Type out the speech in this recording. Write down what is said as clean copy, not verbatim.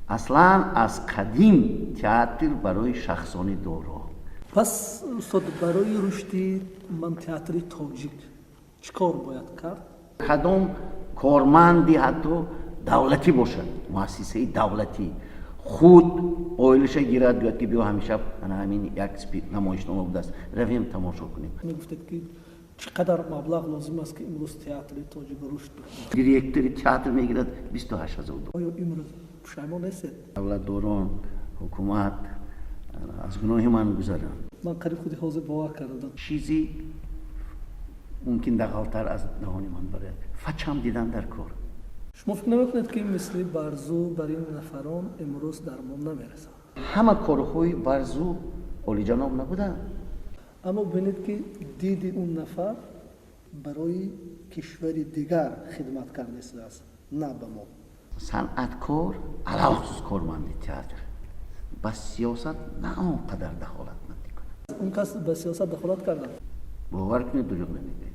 Аслан аз қадим театр барои шахсони доро. Пас, устод, барои рушди ман театри тоҷик чӣ кор бояд кард? Кадом корманди, ҳатто давлатӣ бошад, муассисаи давлатӣ, худ оилаша гирад, гӯяд, ки биё, ҳамеша ана ҳамин як намоишнома будааст, равем, тамошо кунем. Мегуфтед, ки чӣ қадар маблағ лозим аст, ки имрӯз театри тоҷик рушд бикунад? Директори театр мегирад 28 000 доллар. Оё имрӯз пушаймон нестед? Давлатдорон, ҳукумат аз гуноҳи ман гузаранд. Ман қариб худи ҳозир бовар кардам. Чизи мумкин дағалтар аз даҳони ман барояд, фачам дидан дар кор. Шумо фикр намекунед, ки мисли Барзу бар ин нафарон имрӯз дармон намерасад? Ҳама корҳои Барзу олиҷаноб набуданд. Аммо бинед, ки диди он нафар барои кишвари дигар хидмат карда истодааст, на ба мо. Санъаткор, алалхусус корманди театр, ба сиёсат на он қадар дахолат мекунад. Он кас ба сиёсат дахолат карданд. Бовар кунед, дурӯғ намегӯям.